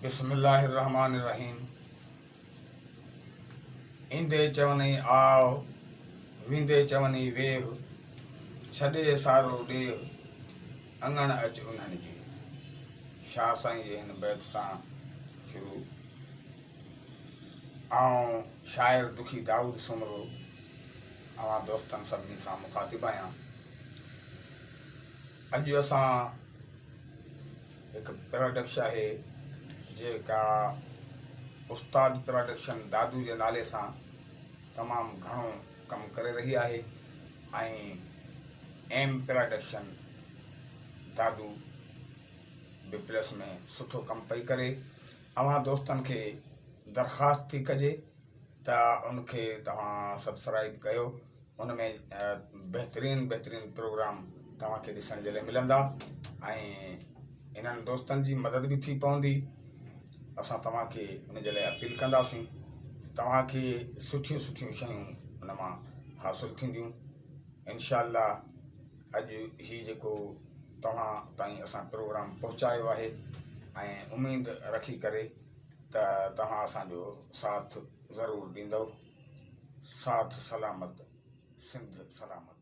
بسم الله الرحمٰن الرحيم ايندي چونئي آء، ويندي چونئي ويهه، ڇڏي سارو ڏيهه، اڱڻ اچ انهن جي. شاهه سائين جي هن بيت سان شروع. آئون شاعر دکي دائود سومرو اوهان دوستن سڀني سان مخاطب آهيان. اڄ اسان هڪ پراڊڪش آهي جيڪا استاد پراڊڪشن دادو جي نالي سان تمام گهڻو ڪم ڪري رهي آهي ۽ ايم پراڊڪشن دادو به پلس ۾ سٺو ڪم پئي ڪري. اوهان دوستن کي درخواست ٿي ڪجي ته ان کي توهان سبسرائيب ڪيو ان ۾ بهترين بهترين پروگرام توهان کي ڏسڻ جي لاء ملندا ۽ انهن دوستن جي مدد به ٿي پوندي اسان توهان کي ان جي لاء اپيل ڪنداسين توهان کي سٺيون سٺيون شيون ان مان حاصل ٿينديون انشاء الله اڄ هي جيڪو توهان تائين اسان پروگرام پهچايو آهي ۽ اميد رکي ڪري ته توهان اسان جو ساٿ ضرور ڏيندؤ. ساٿ سلامت سنڌ سلامت.